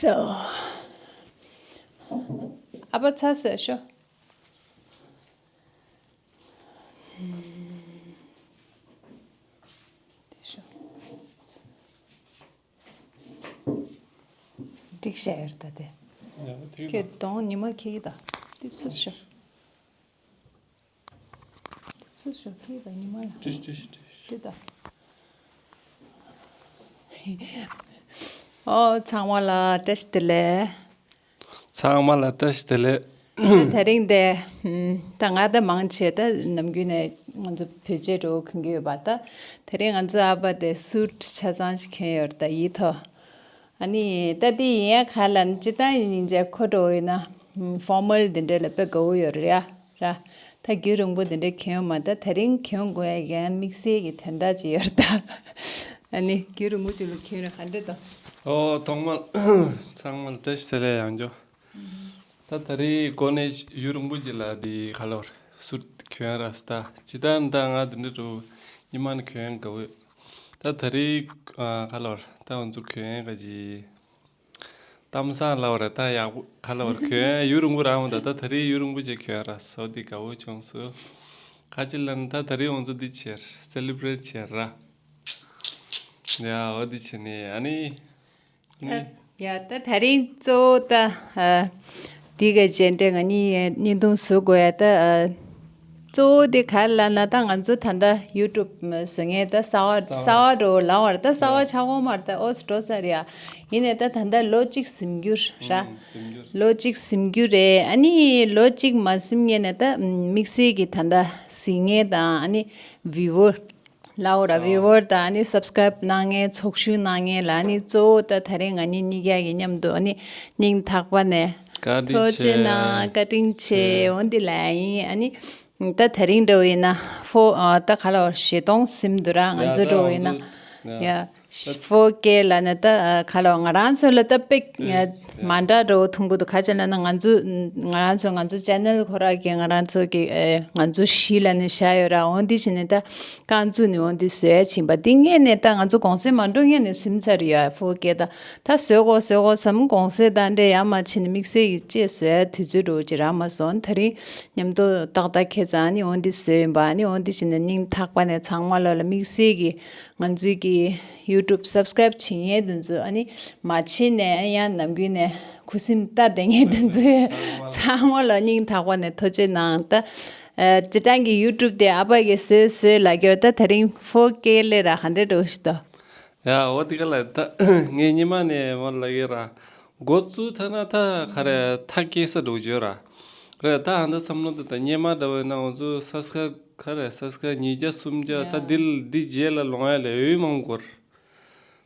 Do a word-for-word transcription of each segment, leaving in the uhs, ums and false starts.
ཏོ། ཨ་ཕ་ཚ་སོས་ཤོ། དེ་ཤོ། འགྲིག་བྱས་ཡོད་ད་དེ། ཡ་ཐིག་ཁྱོད་གདོང་ཉི་མ་ཁྱེར་གྱི་ད། དེ་ཚུད་ཤོ། ཚུར་ཞོགས་ཀྱི་དང་ཉི་མ་ལ། ཏིས་ཏིས་ཏིས། ཏི་ད། ཨོ་ཚང་མ་ལ་བཀྲ་ཤིས་བདེ་ལེགས། ཚང་མ་ལ་བཀྲ་ཤིས་བདེ་ལེགས། ད་དེ་རིང་དེ་ད་ང་ད་མང་ཆེ་ད་ནམ་རྒྱུན་ནས་ང་ཚོ་བོད་ཆས་འགྲོ་གོན་གྱི་ཡོད་པ། ད་དེ་རིང་ང་ཚོ་ཨ་ཕ་དེ་སུཊ་ཆ་ཚང་ཞིག་གྱོན་ཡོད་ད་ཡིད་ཐོ། ཨ་ནི་ད་དེ་ཡིན་ཡ་ག་ལ་ནི་སྤྱིར་བཏང་ཡིན་ཅེ་ཁོ་འགྲོ་ཡིན་ན་ཧྥོར་མལ་དེ་འདྲ་ལ་དཔེ་དགའ་བོ་ཡོད་རེད་ཡ་ར། ད་རྒྱུན་རིང་པོ་དེ་འདྲ་གྱོན་མ་ད་དེ་རིང་གྱོན་དགོས་ཡ་གན་དམིགས་བསལ་གྱི་དོན་དག་ཅིག་ཡོད་རེད་ད། ཨ་ནི་རྒྱུན་རིང་པོ་ཅིག་ལ་གྱོན་རེད་ག་འདྲ་ད། ཨོ་ཐོག་མར་ཚང་མར་བཀྲ་ཤིས་བདེ་ལེགས་ཡང་བསྐྱར། ད་དེ་རིང་འགོ་ནས་ཡུན་རིང་པོ་ཅིག་ལ་དེ་ག་ལོར་སུཊ་གྱོན་ར་སྟ་ཅི་ད་ད་ང་དེ་འདྲ་འགྲོ་ཉི་མ་ནི་གྱོན་དགའ་བོ། ད་དེ་རིང་ག་ལོར་ད་ང་ཚོ་གྱོན་ག་ཅི། གཏམ་བཟང་ལབ་རེད་ད་ཡག་པོ་ག་ལབ་རེད་གྱོན་ཡུན་རིང་པོ་རང་མོ་ད་ད་དེ་རིང་ཡུན་རིང་པོ་ཅིག་གྱོན་ར་སོ་འདི་དགའ་བོ་བྱུང་སོ། ཁ་ཅིག་ལ་ནི་ད་དེ་རིང་ང་ཚོ་འདི་བྱེད་སེ་ལི་བྷི་རེཊ་བྱེད་ར། ཡ་འོ་འདི་བྱེད་ནི་ཨ་ནི། ཨ་ནི། ཡ་ད་དེ་རིང་གཙོ་བོ་ད་ཨ་འདི་ག་རྗེས་འབྲེལ་ང་གཉིས་བརྙན་ཐུང་བཟོ་དགོས་ཡ་ད་ཨ། གཙོ་བོ་དེ་ག་རེ་ལབ་ན་ད་ང་ཚོ་ད་ལྟ་ཡུ་ཊུབ་བཟོ་མཁན་ད་གསར་པ་གསར་པ་འགྲོ་ལབ་པ་རེད་ད་གསར་པ་ཆགས་གོ་མ་རེད་ད་ཨོ་སི་འགྲོ་ས་རེད་ཡ། ཡིན་ནའི་ད་ད་ལྟ་ལོ་གཅིག་ཟིན་རྒྱུ་ར། ལོ་གཅིག་ཟིན་རྒྱུ་རེད་ཨ་ནི་ལོ་གཅིག་མ་ཟིན་སྔོན་ནས་ད་དམིགས་བསལ་གྱི་ད་ལྟ་གཟིགས་མཁན་དང་ཨ་ནི་བིའུ་ཝར་ལབ་པ་ར་བིའུ་ཝར་དང་ཨ་ནི་སབ་སི་ཀ་རེབ་གནང་མཁན་ཚོགས་ཞུགས་གནང་མཁན་ལ་ཨ་ནི་གཙོ་བོ་ད་ད་རིང་ང་གཉིས་གཉིས་ཀ་གི་མཉམ་དུ་ཨ་ནི་སྙིང་ཐག་པ་ནས་བཀའ་དྲིན་ཐུགས་རྗེ་ཆེ། གནང་བཀའ་དྲིན་ཆེ་འོ་འདི་ལ་ཡིན་ཨ་ནི། ད་དེ་རིང་འདྲ་བོ་ཡིན་ན་ཧྥོ་ཨ་ད་ག་ལ་བར་བཞི་སྟོང་ཟིན་འདུག་ར་ང་ཡ་ཚོ་ད་འདྲ་བོ་ཡིན་ན་ང་ཚོ་ཡ་ཧྥོར་ཀེ་ལ་ནི་ད་ག་ལ་བར་ང་རང་ཚོ་ལ་ད་དཔེ་ཡ་མ་འདྲ་འདྲ་བོ་མཐོང་གི་འདུག་ག་ཅི་ལ་ན་ང་ཚོ་ང་རང་ཚོ་ང་ཚོ་ཅེ་ནལ་ཁོ་ར་གི་ང་རང་ཚོ་གི་ཨེ་ང་ཚོ་གཞིས་ལ་ནི་བཞག་ཡོད་ར་འོ་འདི་བྱས་ནས་ད་རྐང་བཙུགས་ནས་འོ་འདི་བཟོས་ཡ་ཕྱིན་པ་འདི་སྔས་ནས་ད་ང་ཚོ་གུང་སེང་མ་འགྲོ་སྔས་ནས་ཟིན་ཚར་ཡོད་ཧྥོར་ཀེ་ད། ད་བཟོས་གོ་བཟོས་གོ་བསམ་གུང་སེང་དང་འདྲེ་ཡ་མ་ཕྱིན་ནས་དམིགས་བསལ་གྱི་ཅེས་བཟོས་དུས་ཚོད་འགྲོ་ཅི་ར་མ་སོང་དེ་རིང་མཉམ་དུ་ཏག་ཏག་ཁེ་ཙང་ནི་འོ་འདི་བཟོས་ཡིན་པ་ནི་འོ་འདི་བྱས་ནས་སྙིང་ཐག་པ་ནས་ཚང་མ་ལོ་ལ་དམིགས་བསལ་གྱི་ང་ཚོའི་གི་ཡུ་ཊུབ་སབ་སི་ཀ་རེབ་བྱེད་མཁན་དེ་ཚོ་ཨ་ནི་མ་བྱེད་ནས་ཡང་ནམ་རྒྱུན་ནས་ཁུ་སིམ་ལྟ་བསྡད་མཁན་དེ་ཚོ་ཚང་མ་ལོ་སྙིང་ཐག་པ་ནས་ཐུགས་རྗེ་གནང་ད། ཨ་སྤྱིར་བཏང་གི་ཡུ་ཊུབ་དེ་ཨ་ཕ་གི་བཟོས་བཟོས་ལ་རྒྱོ་ད་དེ་རིང་ཧྥོར་ཀེ་ལས་ར་ག་འདྲས་འགྲོ་ཞིག་ད། ཡ་འོ་དེ་ག་ལ་ད་ངས་སྔོན་མ་ནས་མ་ལ་གི་ར་འགོ་བཙུགས་ཐ་ན་ད་ག་རེ་ཐག་སྐྱེ་ས་འགྲོ་རྒྱུ་ར་རེད་ད་ཨ་ད་བསམ་བློ་འདི་ད་སྔོན་མ་འདྲ་བོ་ན་ང་ཚོ་སབ་སི་ཀ་རེབ་ག་རེ་སབ་སི་ཀ་རེབ་ཉིས་བརྒྱ་སུམ་བརྒྱ་ད་འདི་འདི་རྗེས་ལ་ལོང་ཡ་ལས་འོས་མང་གོ་ར་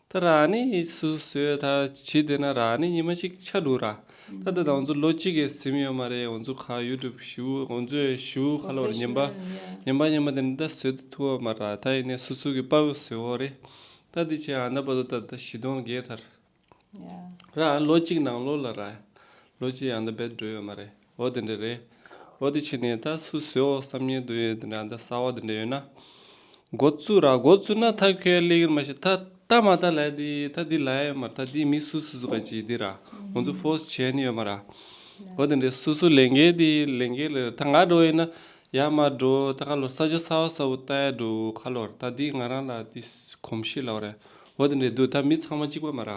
ད་ར་ནི་སུ་སུས་ད་བྱེད་དེ་ན་ར་ནི་ཉི་མ་གཅིག་ཆ་འགྲོ་ར་ད་ད་ད་ང་ཚོ་ལོ་གཅིག་གི་ཟིན་ཡོད་མ་རེད་ང་ཚོ་ཁ་ཡུ་ཊུབ་ཞུ་ང་ཚོས་ཞུ་ཁ་ལོ་ར་ཉིན་པ་ཉིན་པ་ཉིན་པ་དེ་འདྲ་བཟོས་ཐུབ་ཡོད་མ་ར་ད་ཡིན་ནའི་སུ་སུ་གི་དཔའ་བོ་བཟོས་འོ་རེད། ད་འདི་ཆེ་ཨ་ན་པ་དོ་ད་ད་བཞི་སྟོང་བརྒལ་ཐར། ར་ལོ་གཅིག་ནང་ལོགས་ལ་ར། ལོ་གཅིག་ཨ་ན་བེད་འགྲོ་ཡོད་མ་རེད། འོ་དེ་འདྲ་རེད། འོ་དེ་ཕྱིན་ནས་ད་སུ་བཟོས་འོ་བསམ་ཉེ་དུ་ཡོད་དེ་འདྲ་ཨ་ད་གསར་བ་དེ་འདྲ་ཡོད་ན། འགོ་བཙུགས་ར་འགོ་བཙུགས་ན་ད་ཁོས་ལས་ཀྱི་མ་ཤེས་ད་ད་མ་ད་ལས་དེ་ད་དེ་ལས་ཡོད་མ་ད་དེ་མི་སུ་སུ་སུ་ག་ཅིག་དེ་ར། ང་ཚོ་ཕོར་སི་བྱས་ནི་ཡོད་མ་ར། འོ་དེ་འདྲ་སུ་སུ་ལས་འགན་དེ་ལས་འགན་ལས་ད་ང་འགྲོ་ཡིན་ན། ཡར་མར་འགྲོ་ད་ཁ་ལོ་ས་ཆ་གསར་པ་གསར་པ་ལྟ་ཡ་འགྲོ་ཁ་ལོར་ད་འདི་ང་རང་ལ་འདི་གོམས་གཤིས་ལབ་རེད། འོ་དེ་འདྲས་འདུག་ད་མི་ཚང་མ་གཅིག་པ་མ་ར།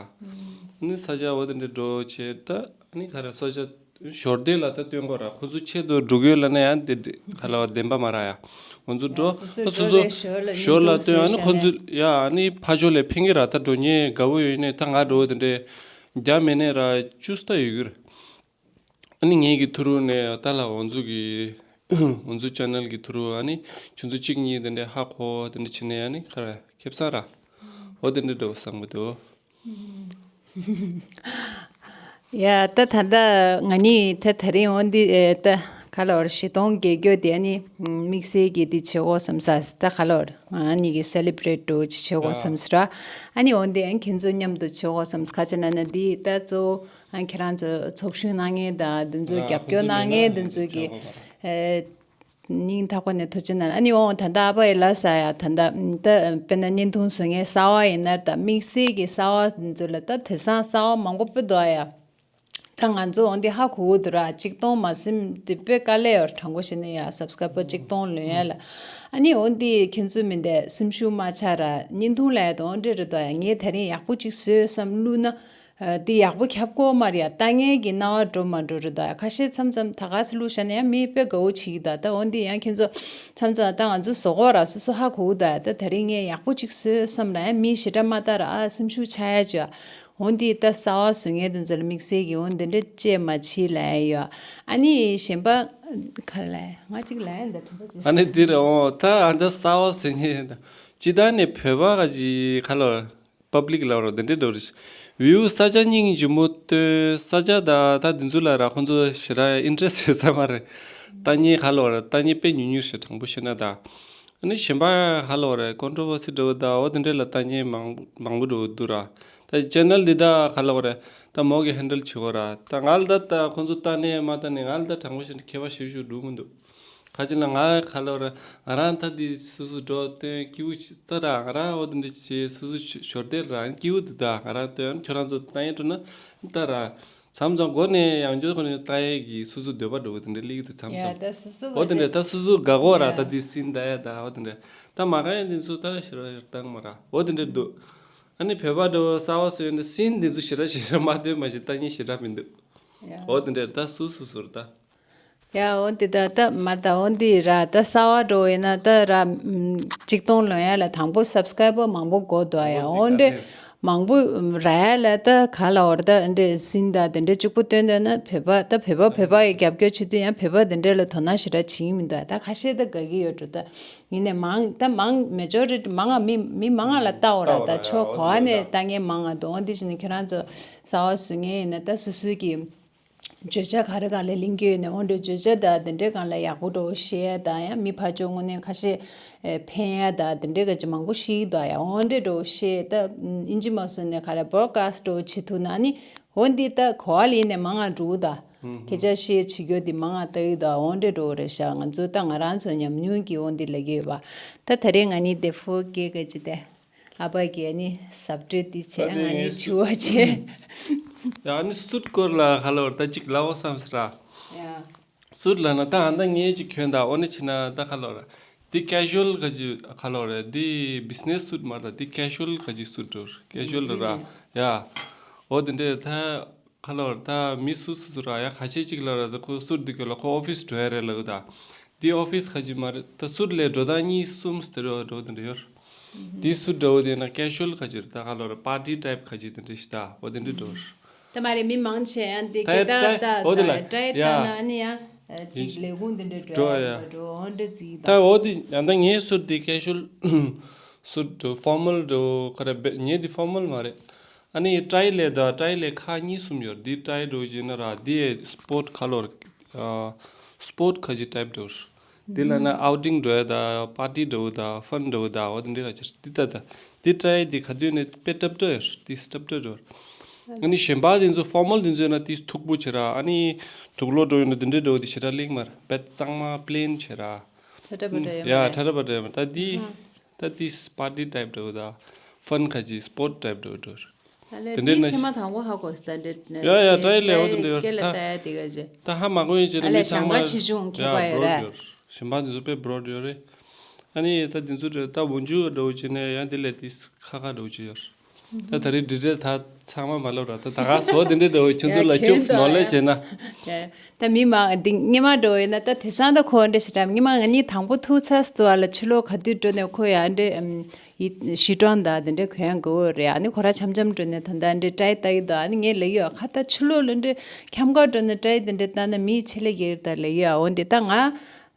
ནི་ས་ཆ་འོ་དེ་འདྲས་འགྲོ་བྱེད་ད་ནི་ག་རེ་ས་ཆ་ཞོར་དེ་ལ་ད་སྟོན་དགོས་ར་ཁོ་ཚོ་ཆེད་དུ་འགྲོ་གི་ཡོད་ལབ་ན་ཡང་དེ་ཁ་ལོ་བདེན་པ་མ་ར་ཡ། ང་ཚོ་འགྲོ་ད་སོ་སོ་ཞོར་ལ་སྟོན་ཨ་ནི་ཁོ་ཚོ་ཡ་ཨ་ནི་ཕ་ཆོ་ལས་ཕན་གི་ར་ད་འགྲོ་ཉེ་དགའ་བོ་ཡོད་ནས་ད་ང་འགྲོ་དེ་འདྲས་རྒྱ་མེད་ནས་ར་བཅུ་ས་ད་ཡོད་གི་ར། ཨ་ནི་ངེད་ཀྱི་ཐུ་རུ་ནས་ད་ལ་འོ་ཚོ་གི་འོ་ཚོ་ཅེ་ནལ་གི་ཐུ་རུ་ཨ་ནི་ཁྱོད་ཚོ་གཅིག་གཉིས་དེ་འདྲས་ཧ་གོ་དེ་འདྲས་བྱེད་ནས་ཨ་ནི་ཁ་ར་ཁེབས་ས་ར་འོ་དེ་འདྲས་འགྲོ་བསམ་གི་འདུག་ཡ་ད་ད་ད་ང་གཉིས་ད་ད་རིང་འོ་འདི་ད་ཁ་ལོར་བཞི་སྟོང་བརྒལ་རྒྱུ་དེ་ཨ་ནི་དམིགས་བསལ་གྱི་འདི་བྱེད་དགོས་བསམ་ས་ད་ཁ་ལོར་ང་གཉིས་ཀྱི་སེ་ལི་བྷི་རེ་ཊི་འགྲོ་ཅི་བྱེད་དགོས་བསམ་ས་ར་ཨ་ནི་འོ་འདི་ཨ་ཁྱེད་ཚོ་མཉམ་དུ་བྱེད་དགོས་བསམ་ས་ཁ་ཅིག་ན་ན་འདི་ད་གཙོ་བོ། ཨ་ཁྱེད་རང་ཚོ་ཚོགས་ཞུགས་གནང་མཁན་དང་དེ་ཚོའི་རྒྱབ་སྐྱོར་གནང་མཁན་དེ་ཚོའི་གི་ཨེ་ སྙིང་ཐག་པ་ནས་ཐུགས་རྗེ་གནང་། ཨ་ནི་འོང་ད་ལྟ་ཨ་ཕ་ཡི་ལ་ས་ཡ་ད་ལྟ་ད་དཔེར་ན་བརྙན་ཐུང་བཟོ་མཁན་གསར་བ་ཡིན་ན་ད་དམིགས་བསལ་གྱི་གསར་བ་ཚོ་ལ་ད་དེང་སང་གསར་བ་མང་པོ་སྤུ་འདུག་ཨ་ཡ། ད་ང་ཚོ་འོང་འདི་ཧ་གོ་གི་འདུག་ར། གཅིག་སྟོང་མ་ཟིན་དེ་དཔེ་དཀའ་ལས་ཡོད། དྲང་པོ་བཤད་ན་ཡ་སབ་སི་ཀ་རའི་བར་གཅིག་སྟོང་ལོན་ཡ་ལ། ཨ་ནི་འོང་འདི་ཁྱེད་ཚོ་མི་འདས་སེམས་ཤུགས་མ་ཆག་ར། བརྙན་ཐུང་ལ་ཡ་ད་འོང་འདྲེ་རེད་དོ་ཡ། ངས་ད་རིང་ཡག་པོ་གཅིག་བཟོས་བསམ་བླུགས་ན། ཨ། འདི་ཡག་པོ་ཁྱབ་ཀྱི་ཡོད་མ་རེད་ཡ། ལྟ་མཁན་གྱི་རྣ་བ་འགྲོ་མ་འགྲོ་རེད་དོ་ཡ། ཁ་ཤས་མཚམས་མཚམས་ད་ག་སེ་བླུགས་བཞག་ན་ཡང་མི་དཔེ་དགའ་བོ་བྱེད་ཀྱི་འདུག་ད་འོ་འདི་ཡང་ཁྱེད་ཚོ་མཚམས་མཚམས་ད་ང་ཚོ་བཟོ་གོ་ར་སོ་སོ་ཧ་གོ་གི་འདུག་ཡ། ད་ད་རིང་ངས་ཡག་པོ་གཅིག་བཟོས་བསམ་ལ་ཡང་མི་ཞེ་དྲག་མ་ལྟ་ར། ཨ། སེམས་ཤུགས་ཆག་ཡ་བྱོས་ཡ། འོ་འདི་ད་གསར་བ་བཟོ་མཁན་དེ་ཚོ་ལ་དམིགས་བསལ་གྱི་འོ་འདི་འདྲ་བཅས་མ་བྱེད་ལ་ཡ་ཡོད། ཨ་ནི་གཞན་པ་ག་རེ་ལ་ཡ། ང་གཅིག་ལ་ཡ་འདི་མཐུན་པ་བྱེད། ཨ་ནི་འདི་རེད། འོ་ད་ཨ་ད་གསར་བ་བཟོ་མཁན་ད་སྤྱི་བཏང་ནས་བོད་པ་ག་ཅིག་ག་ལོ། པབ་ལིག་ལབ་རོགས་འདི་འདྲའི་འགྲོ་རེད། བིའུ་ས་ཆ་སྙིང་རྗེ་མོ་སྟོན་ས་ཆ་ད་ད་འདི་ཚོ་ལ་ར་ཁོང་ཚོ་ཞེ་དྲག་ཨིན་ཊི་རེ་སི་ཡོད་ས་མ་རེད། ལྟ་མཁན་ག་ལོ་ར་ལྟ་མཁན་དཔེ་ཉུང་ཉུང་ཞིག་དྲང་པོ་བཤད་ན་ད། ཨ་ནི་གཞན་པ་ག་ལོ་ར་ཀོན་ཊོ་བར་སི་འགྲོ་ད་འོ་དེ་འདྲ་ལ་ལྟ་མཁན་མང་མང་པོ་འགྲོ་འདུག་ར། ད་ཅེ་ནལ་འདི་ད་ག་ལོ་ར་ད་མོ་གི་ཧེན་ཌལ་བྱེད་གོ་ར། ད་ང་ལ་ད་ད་ཁོང་ཚོ་ལྟ་ནས་མ་ལྟ་ནས་ང་ལ་ད་དྲང་པོ་བཤད་ན་ཁྱད་པར་ཞེ་པོ་ཞིག་འགྲོ་མི་འདུག་ཁ་ཅིག་ལ་ང་ག་ལབ་ར་ང་རང་ད་འདི་སོ་སོ་འགྲོ་སྟོན་སྐྱིད་པོ་ཅིག་ལྟ་ར། ང་རང་འོ་དེ་འདྲ་བྱེད་སོ་སོ་ཞོར་དེ་ར་སྐྱིད་པོ་འདུག་ད་ང་རང་སྟོན་ཁྱོད་རང་ཚོ་ལྟ་ཡས་འགྲོ་ན་ལྟ་ར། མཚམས་མཚམས་སྒོ་ནས་ཡང་འགྱོ་ཁོ་ནས་ལྟ་ཡས་ཀྱི་སོ་སོ་འདོད་པ་འགྲོ་གི་དེ་འདྲ་སླེབས་ཀྱི་འདུག་མཚམས་ཡ་མཚམས་ད་སོ་སོ་འོ་དེ་འདྲ་ད་སོ་སོ་དགའ་གོ་ར། ད་ཡ་འདི་སིན་ད་ཡ་ད་འོ་དེ་འདྲ་ད་མ་ག་ཡ་འདི་ཚོ་ད་ཞེ་དྲག་ཞེ་དྲག་མ་ར་འོ་དེ་འདྲ་འདུག་ཨ་ནི་བོད་པ་འགྲོ་གསར་བ་སོ་ཡོད་ན་སིན་འདི་ཚོ་ཞེ་དྲག་ཞེ་དྲག་མ་སྟོན་མ་ཞིག་ལྟ་མཁན་ཞེ་དྲག་མི་འདུག་ཡ་འོ་དེ་འདྲ་ད་སོ་སོ་སོར་ད། ཡ་འོ་འདི་ད་ད་མར་ད་འོ་འདི་ར་ད་གསར་བ་འགྲོ་ཡིན་ན་ད་ར་ཨམ་གཅིག་སྟོང་ལོན་ཡ་ལ་དང་པོ་སབ་སི་ཀ་རའི་བར་མང་པོ་དགོས་འདུག་ཡ། འོ་འདི་མང་པོ་ར་ཡ་ལ་ད་ག་ལ་འོར་ད་འདི་སིན་ད་དེ་འདྲ་གཅིག་པུ་སྟོན་འདོད་ན་བོད་པ་ད་བོད་པ་བོད་པ་ཡི་རྒྱབ་སྐྱོར་བྱེད་དུས་ཡང་བོད་པ་དེ་འདྲ་ལ་དོ་སྣང་ཞེ་དྲག་བྱེད་ཀྱི་མི་འདུག་ད་ཁ་ཤས་ད་དགའ་གི་ཡོད་འགྲོ། ད་ཡིན་ནའི་མང་ད་མང་མེ་ཇོ་རི་ཊི་མང་ང་མི་མི་མང་ང་ལ་ལྟ་འོ་ར། ད་ཕྱོགས་ག་བ་ནས་ལྟ་མཁན་མང་ང་འདུག་འོ་འདི་བྱས་ན་ཁྱོད་རང་ཚོ་གསར་བ་བཟོ་མཁན་ཡིན་ན་ད་སོ་སོའི་གི་བརྗོད་བྱ་ག་རེ་ག་ལ་གླེང་རྒྱུ་ཡོད་ནས་འོ་འདྲའི་བརྗོད་བྱ་དང་དེ་འདྲའི་སྒང་ལ་ཡག་པོ་འགྲོ་བཤད་ཡ་དང་ཡང་མི་ཕར་ཕྱོགས་དངོས་གནས་ཁ་ཤས་ཨེ་ཕན་ཡ་དང་དེ་འདྲའི་ག་ཅིག་མང་པོ་ཤེས་ཀྱི་འདུག་ཡ། འོ་འདྲའི་འགྲོ་བཤད་ད་ཨིན་ཇི་མ་སོང་ནས་ག་རེ་བོར་ཀ་སི་ཊི་འགྲོ་བྱེད་ཐུབ་ན་ནི་འོ་འདི་ད་གོ་བ་ལེན་ནས་མང་ང་འགྲོ་གི་ད། སྐད་ཆ་བཤད་བྱེད་རྒྱུ་འདི་མང་ང་ལྟ་གི་ད། འོ་འདྲའི་འགྲོ་རེད་ཤག་ང་ཚོ་ད་ང་རང་ཚོ་ཉམས་མྱོང་གི་འོ་འདི་ལབ་ཀྱི་ཡོད་པ། ད་ད་རེས་ང་ནི་དེ་ཕོ་སྐད་ག་ཅིག་དེ། ཨ་ཕ་གིས་ཨ་ནི་ཟབ་སྤྲོས་འདི་བྱས། ཨ་ནི་ང་ནི་ཆུ་བ་བྱས། ཡ་ཨ་ནི་སུཊ་སྐོར་ལ་ག་ལབ་ར་ད་ཅིག་ལབ་བསམ་སོང་ར། ཡ། སུཊ་ལབ་ན་ད་ཨ་ད་ངས་ཅིག་གྱོན་ད་འོ་ནི་བྱས་ན་ད་ག་ལབ་ར། འདི་ཀེ་ཞུ་ཨལ་ག་ཅིག་ག་ལབ་ར། འདི་བི་ཛི་ནེ་སི་སུཊ་མ་རེད། འདི་ཀེ་ཞུ་ཨལ་ག་ཅིག་སུཊ་འགྲོ། ཀེ་ཞུ་ཨལ་ར། ཡ། འོ་དེ་འདྲས་ད། ཁ་ལོར་ད་མི་སུ་སུ་སུ་ར་ཡ་ཁ་ཤས་ཅིག་ལ་ར་ད་ཁོ་སུ་འདི་ག་ལ་ཁོ་ཨོ་ཕིས་འགྲོ་ཡ་རེད་ལབ་ད། འདི་ཨོ་ཕིས་ཁ་ཅིག་མ་རེད། ད་སུ་ལས་འགྲོ་ད་གཉིས་གསུམ་སྟེ་རོ་འགྲོ་དེ་འདྲ་ཡོད། འདི་སུ་འདྲ་བོ་དེ་ན་ཀེ་ཞུ་ཨལ་ཁ་ཅིག་རེད། ད་ཁ་ལོར་པར་ཊི་ཊའིབ་ཁ་ཅིག་དེ་འདྲ་ཞིག་ད་འོ་དེ་འདྲ་འགྲོ། ད་མ་རེད་མི་མང་ཆེ་ཡང་འདི་ད་གེ་ད་ད་འོ་དེ་ལ་ད་ཡ་ད་ན་ནི་ཡང་ཅིག་ལས་ཁུངས་དེ་འདྲ་འགྲོ་ཡ་འགྲོ་འོ་འདྲ་ཅིག་ད། ད་འོ་དེ་ཡང་ད་ངའི་སུ་དེ་ཀེ་ཞུ་ཨལ་སུ་འགྲོ་ཕོར་མལ་འགྲོ་ཁ་རེད། ངའི་དེ་ཕོར་མལ་མ་རེད། ཨ་ནི་ཊའི་ལས་ད་ཊའི་ལས་ཁག་གཉིས་གསུམ་ཡོད། འདི་ཊའི་འགྲོ་བྱས་ན་ར་འདི་སི་པོར་ཊི་ཁ་ལོར། ཨ་སི་པོར་ཊི་ཁ་ཅིག་ཊའིབ་འགྲོ། འདི་ལ་ན་ཨའུ་ཊིང་འགྲོ་ཡ་ད་པར་ཊི་འགྲོ་ད་ཕན་འགྲོ་ད་འོ་དེ་འདྲ་ཁ་ཅིག་འདི་ད་ད་འདི་ཊའི་འདི་ཁ་དུས་ནས་དཔེ་ཊབ་ཊབ་ཡོད། འདི་ཊབ་ཊབ་འགྲོ། ཨ་ནི་གཞན་པ་དེ་ཚོ་ཕོར་མལ་དེ་ཚོ་ཡིན་ན་དེ་མཐུག་པོ་བྱེད་ར། ཨ་ནི་དུག་ལོག་འགྲོ་ཡོད་ན་དེ་འདྲ་འགྲོ་དེ་ཞེ་དྲག་ལེགས་མ་རེད། བེད་གཙང་མ་པི་ལེན་བྱེད་ར། ཁྲ་ཁྲ་པ་འདྲ་ཡོད་ཡ་མ་རེད། ཁྲ་ཁྲ་པ་འདྲ་ཡོད་མ་རེད། ད་འདི། ད་དེ་པར་ཊི་ཊའིབ་འདྲ་བོ་དང་ཕན་ཁ་ཅིག་སི་པོར་ཊི་ཊའིབ་འདྲ་བོ་འགྲོ། ཨ་ལས་དེ་འདྲའི་དེ་ན་ཐེངས་མ་དང་པོ་ཧ་གོ་སི་ད་འདྲ་ཡ་ཡ་ཊའི་ལས་འོ་དེ་འདྲ་ཡོད་སྐད་ལ་ད། ལྟ་ཡ་དེ་ག་ཅེ། ད་ཧ་མ་གོ་ཡིན་ཅེ་ན་ཨ་མི་ལས་ཚང་མ་ཞང་ཁ་ཆེ་ཆུང་ཁྱད་པར་ཡོད་རེད། ཞིང་པ་འདི་ཚོ་དཔེ་བྲོ་ཌི་ཡོད་རེད། ཨ་ནི་ད་འདི་ཚོ་འདྲ་ད་འོན་ཇུ་འདྲ་བོ་བྱས་ནས་ཡང་དེ་ལས་དེ་ཁ་ཁ་འདྲ་བོ་ཅིག་ཡོད་རེད། ད་ད་རེས་འདི་འདྲ་ད་ཚང་མ་མ་ལབ་ར། ད་ད་ག་སོ་དེ་འདྲ་འདྲ་བོ་ཁྱོད་ཚོ་ལ་ཁྱུག་ནོར་ལས་བྱས་ན། ད་མི་མང་འདི་སྔོན་མ་འགྲོ་ཡིན་ན་ད་དེང་སང་ད་ཁོ་འདྲ་ཞིག་འདྲ་སྔོན་མ་ང་གཉིས་དང་པོ་ཐུག་ཚར་སོ་ལ་ཕྱི་ལོགས་ག་དུས་འགྲོ་ནས་ཁོ་ཡ་འདྲ་ཨམ་ཡི་ཞི་ཀྲོང་ད་དེ་འདྲ་གོན་ཡ་དགའ་བོ་རེད། ཨ་ནི་ཁོ་ར་འཆམ་འཆམ་འགྲོ་ནས་ད་ད་འདྲ་ཊའི་ལྟ་གི་འདུག་ཨ་ནི་ངས་ལབ་ཡོད་ཁ་ད་ཕྱི་ལོགས་ལ་འདྲ་འཁྱམ་ག་འགྲོ་ནས་ཊའི་དེ་འདྲ་ལྟ་ན་མི་ཆེ་ལེ་གི་རེད་ད་ལབ་ཡོད། འོ་འདི་ད་ང་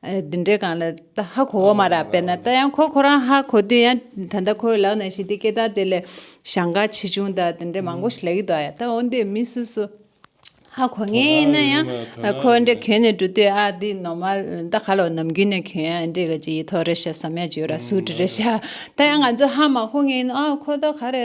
འདི་འདྲའི་སྒང་ལ་ད་ཧ་གོ་བ་མ་ར། དཔེར་ན་ད་ཡང་ཁོ་ཁོ་རང་ཧ་གོ་དུས་ཡང་ད་ད་ཁོའི་ལག་ན་ཞི་དེ་སྐད་ད་དེ་ལས་ཞང་ག་ཆེ་ཆུང་ད་དེ་འདྲ་མང་པོ་ཞིག་ལབ་གི་འདུག་ཨ་ཡ། ད་འོ་འདི་མི་སུ་སུ། ཧ་གོ་ངེས་ཡིན་ན་ཡང་ཁོ་འདྲ་གྱོན་ནས་འགྲོ་དུས་ཨ་འདི་ནོར་མལ་ད་ག་ལོ་ནམ་རྒྱུན་ནས་གྱོན་ཡ་འདྲ་ག་ཅིག་ཡིད་ཐོག་རེད་ཤག་བསམ་ཡ་ཅིག་ཡོད་ར། སུ་ཊི་རེད་ཤག་ད་ཡང་ང་ཚོ་ཧ་མ་གོ་ངེས་ཡིན་ན་ཨ་ཁོ་ད་ག་རེ་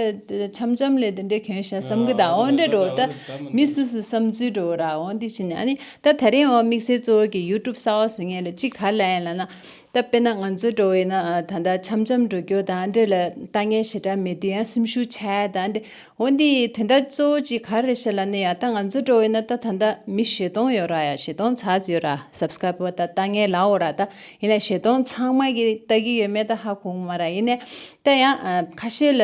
འཆམ་འཆམ་ལས་དེ་འདྲ་གྱོན་ཤག་བསམ་གི། ད་འོ་འདྲ་འགྲོ་ད་མི་སུ་སུ་བསམ་ཚུལ་འགྲོ་ར། འོ་འདི་བྱས་ནས་ཨ་ནི་ད་ད་རིང་འོ་དམིགས་བསལ་གཙོ་བོ་གི་ཡུ་ཊུབ་གསར་པ་བཟོ་མཁན་ལ་གཅིག་ག་ལ་ཡིན་ལབ་ན། ད་དཔེར་ན་ང་ཚོ་འགྲོ་བས་ན་ཨ་ད་ལྟ་འཆམ་འཆམ་འགྲོ་རྒྱུ་དང་འདྲེ་ལ་ལྟ་ངན་ཞེ་དྲག་མེད་དུས་ཡང་སེམས་ཤུགས་ཆག་ཡ་དང་འདྲེ། འོ་འདི་དོན་དག་གཙོ་བོ་གཅིག་ག་རེ་ཤེས་ལབ་ན་ཡ་ད་ང་ཚོ་འགྲོ་བས་ན་ད་ད་ལྟ་མི་བཞི་སྟོང་ཡོད་ར། ཡ་བཞི་སྟོང་ཚར་ཡོད་ར། སབ་སི་ཀ་རའི་བར་ད་ལྟ་ངན་ལ་འོ་ར། ད་ཡིན་ན་བཞི་སྟོང་ཚང་མ་གི་ལྟ་གི་ཡོད་མེད་ད་ཧ་གོ་གི་མ་ར། ཡིན་ནས་ད་ཡང་ཨ་ཁ་ཤས་ལ་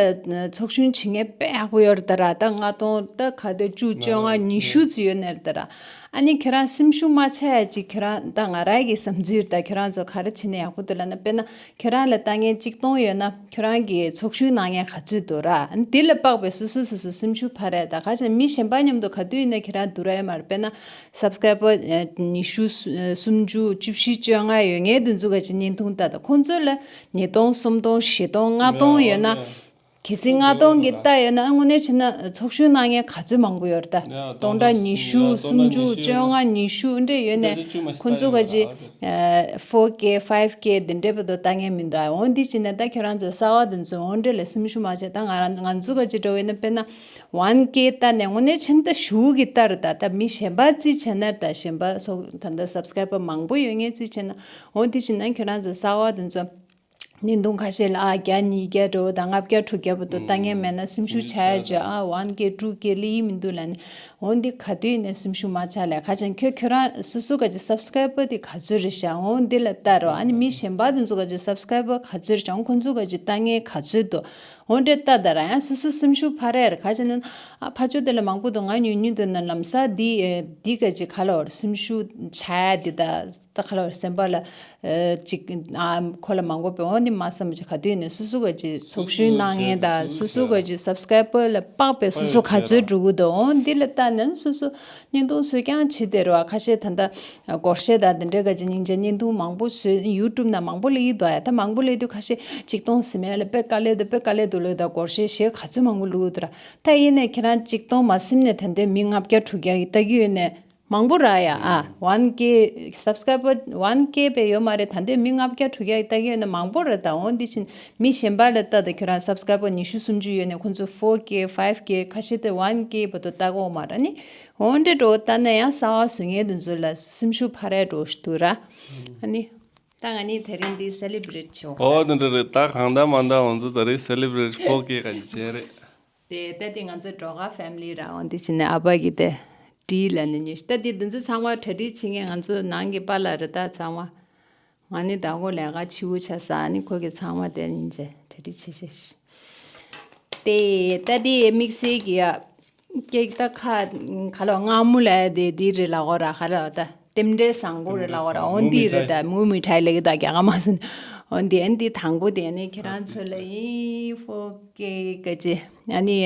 ཚོགས་ཞུགས་བྱེད་མཁན་དཔེ་ཡག་པོ་ཡོད་རེད་ད་ར། ད་ལྔ་སྟོང་ད་ག་དེ་བཅུ་བཅོ་ལྔ་ཉི་ཤུ་ཙམ་ཡོད་ནས་རེད་ད་ར། ཨ་ནི་ཁྱོད་རང་སེམས་ཤུགས་མ་ཆག་ཡ་ཅིག་ཁྱོད་རང་ད་ང་རང་གི་བསམ་ཚུལ་ད་ཁྱོད་རང་ཚོ་ག་རེ་བྱེད་ན་ཡག་པོ་འདུག་ལབ་ན། དཔེར་ན་ཁྱོད་རང་ལ་ལྟ་མཁན་གཅིག་སྟོང་ཡོད་ན་ཁྱོད་རང་གི་ཚོགས་ཞུགས་གནང་མཁན་ག་ཚོད་འདུག་ར། ཨ་ནི་དེ་ལ་དཔག་པའི་སོ་སོ་སོ་སོ་སེམས་ཤུགས་འཕར་ཡ་ད་ག་ཅིག་མི་གཞན་པ་མཉམ་དུ་ག་དུས་ཡིན་ན་ཁྱོད་རང་སྡུག་ར་ཡོད་མ་རེད། དཔེར་ན་སབ་སི་ཀ་རའི་བར་ཉི་ཤུ་སུམ་ཅུ་བཅུ་བཞི་བཅོ་ལྔ་ཡོད་མཁན་དེ་ཚོ་ག་ཅིག་བརྙན་ཐུང་ལྟ་ད་ཁོང་ཚོ་ལ་ཉིས་སྟོང་སུམ་སྟོང་བཞི་སྟོང་ལྔ་སྟོང་ཡོད་ན། གལ་སྲིད་ལྔ་སྟོང་གི་ལྟ་ཡོད་ན་དངོས་གནས་བྱས་ན་ཚོགས་ཞུགས་གནང་མཁན་ག་ཚོད་མང་པོ་ཡོད་རེད་ད། སྟོང་ཕྲག་ཉི་ཤུ་སུམ་ཅུ་བཅོ་ལྔ་ཉི་ཤུ་འདྲ་ཡོད་ནས་ཁོང་ཚོ་ག་ཅིག་ཕོར་ཀེ་ཕའིབ་ཀེ་འདི་འདྲའི་བར་དུ་ལྟ་མཁན་མི་འདུག་འོ་འདི་བྱས་ན་ད་ཁྱོད་རང་ཚོ་གསར་པ་འདི་ཚོ་འོ་འདྲ་ལ་སེམས་ཤུགས་མ་ཆག་ད་ང་རང་ང་ཚོ་ག་ཅིག་འགྲོ་བས་ན་དཔེར་ན་ཝན་ཀེ་ལྟ་ནས་དངོས་གནས་བྱས་ན་ད་ཞུ་གི་ལྟ་རེད་ད། ད་མི་གཞན་པ་རྩིས་བྱས་ན་ད་གཞན་པ་སོགས་ད་ལྟ་སབ་སི་ཀ་རའི་བར་མང་པོ་ཡོད་མཁན་རྩིས་བྱས་ན་འོ་འདི་བྱས་ན་ཁྱོད་རང་ཚོ་གསར་པ་འདི་ཚོ། བརྙན་ཐུང་ཁ་ཤས་ལ་ཨ་བརྒྱ་ཉིས་བརྒྱ་འགྲོ་དང་ལྔ་བརྒྱ་དྲུག་བརྒྱ་བར་དུ་ལྟ་མཁན་མེད་ན་སེམས་ཤུགས་ཆག་ཡ་བྱོས། ཨ་ཝན་ཀེ་ཊུ་ཀེ་ལི་ཡིན་མི་འདུག་ལབ་ནས་འོ་འདི་ག་དུས་ཡིན་ནས་སེམས་ཤུགས་མ་ཆག་ལས་ཁ་ཅན་ཁྱོད་ཁྱོད་རང་སོ་སོ་ག་ཅིག་སབ་སི་ཀ་རའི་བར་དེ་ག་ཚོད་རེད་ཤག་འོ་འདི་ལ་ལྟ་རོགས། ཨ་ནི་མི་གཞན་པ་དེ་ཚོ་ག་ཅིག་སབ་སི་ཀ་རའི་བར་ག་ཚོད་རེད་ཤག་འོ་ཁོང་ཚོ་ག་ཅིག་ལྟ་མཁན་ག་ཚོད་འདུག་འོ་འདྲས་ལྟ་ད་ར་ཡང་སོ་སོ་སེམས་ཤུགས་འཕར་ཡ་རེད། ཁ་ཅན་ཨ་ཕ་ཆོས་དེ་ལ་མང་པོ་འདུག་ང་ཉུང་ཉུང་འདུག་ན་ལམ་སང་འདི་འདི་ག་ཅིག་ག་ལ་བར་སེམས་ཤུགས་ཆག་ཡ་འདི་ད་ད་ག་ལ་བར་སེམས་པ་ལ། ཨ་ཅིག་ཨ་ཁོ་ལ་མང་པོ་བེད་འོང་ནི་མ་བསམ་ཅིག་ག་དུས་ནས་སོ་སོ་ག་ཅིག་ཚོགས་ཞུགས་གནང་མཁན་དང་སོ་སོ་ག་ཅིག་སབ་སི་ཀ་རའི་བར་ལ་དཔག་པའི་སོ་སོ་ག་ཚོད་འགྲོ་གི་འདུག་འོ་འདི་ལ་ལྟ་ནས་སོ་སོ་བརྙན་ཐུང་བཟོས་ཀྱང་བྱེད་དེ་རེད་བ། ཁ་ཤས་ད་ལྟ་སྒོར་གཞས་དང་འདི་འདྲའི་ག་ཅིག་སྙིང་རྗེ་བརྙན་ཐུང་མང་པོ་བཟོས་ཡུ་ཊུབ་ནང་མང་པོ་སླེབས་ཀྱི་འདུག་ཡ། ད་མང་པོ་སླེབས་དུས་ཁ་ཤས་ཆིག་སྟོང་ཟིན་མེད་ལ་དཔེ་དཀའ་ལས་འདུག་དཔེ་དཀའ་ལས་འདུག་ལབ། ད་སྒོར་གཞས་གཞས་ག་ཚོད་མང་པོ་བླུགས་འདུག་ར། ད་ཡིན་ནས་ཁྱེད་རང་ཆིག་སྟོང་མ་ཟིན་ནས་ད་ལྟའི་མི་ལྔ་བརྒྱ་དྲུག་བརྒྱ་ཡིས་ལྟ་གི་ཡོད་ནས། མང་པོ་ར་ཡ། ཨ་ཝན་ཀེ་སབ་སི་ཀ་རའི་བར་ཝན་ཀེ་བས་ཡོད་མ་རེད། ད་ལྟའི་མི་ལྔ་བརྒྱ་དྲུག་བརྒྱ་ཡིས་ལྟ་གི་ཡོད་ན་མང་པོ་རེད། ད་འོ་འདི་ཕྱིན་མི་གཞན་པ་ལ་ལྟ་ད་ཁྱོད་རང་སབ་སི་ཀ་རའི་བར་ཉི་ཤུ་སུམ་ཅུ་ཡོད་ནས་ཁོང་ཚོ་ཕོར་ཀེ་ཕའིབ་ཀེ་ཁ་ཤས་དེ་ཝན་ཀེ་བར་དུ་ལྟ་གི་ཡོད་མ་རེད། ནི་འོ་འདྲས་འགྲོ་ལྟ་ན་ཡང་གསར་པ་བཟོ་མཁན་དེ་ཚོ་ལ་སེམས་ཤུགས་འཕར་ཡ་འགྲོ་ཞིག་འདུག་ར། ཨ་ནི་ད་ང་གཉིས་དེ་རིང་འདི་སེ་ལི་བྷི་རེ་ཊི་བྱེད་འོ། ཨོ་དེ་འདྲ་རེད། ད་གང་ལྟར་མ་ལྟར་ང་ཚོ་ད་རེས་སེ་ལི་བྷི་རེ་ཊི་ཕོར་ཀེ་ག་ཅིག་བྱས་རེད། དེ་ལྟ་དེ་ང་ཚོ་སྒྲོལ་དཀར་ཕེ་མི་ལི་ར། འོ་འདི་ཕྱིན་ནས་ཨ་ཕ་གི་དེ་ཊི་ལ་ནི་ཉོས་ཤི། ད་དེ་འདི་ཚོ་ཚང་མ་གྲ་སྒྲིག་བྱེད་མཁན་ང་ཚོ་ནང་གི་པཱ་ལགས་རེད། ད་ཚང་མ་ང་ནི་ད་ཁོ་ལས་ཀ་ཕྱི་པོ་ཆགས་ས། ཨ་ནི་ཁོ་གི་ཚང་མ་དེ་ཡིན་ཅེ་གྲ་སྒྲིག་བྱེད་ཤེས་ཤི། དེ་ད་དེ་དམིགས་བསལ་གི་ཡ་ཀེག་ད་ཁ་ཁ་ལོ་མངར་མོ་ལ་དེ་དེ་རེད་ལ་འོ་ར། ཁ་ལོ་ད་རྟེན་འབྲེལ་བཟང་པོ་རེད་ལ་འོ་ར། འོ་འདི་རེད། ད་མུ་མི་ཐའི་ལ་གི་ད་རྒྱ་ག་མ་སོན། འོ་འདི་ཨན་འདི་དང་པོ་དེ་ནི་ཁྱེད་རང་ཚོ་ལ་ཡིན་ཕོ་ཀེ་ག་ཅེ། ཨ་ནི་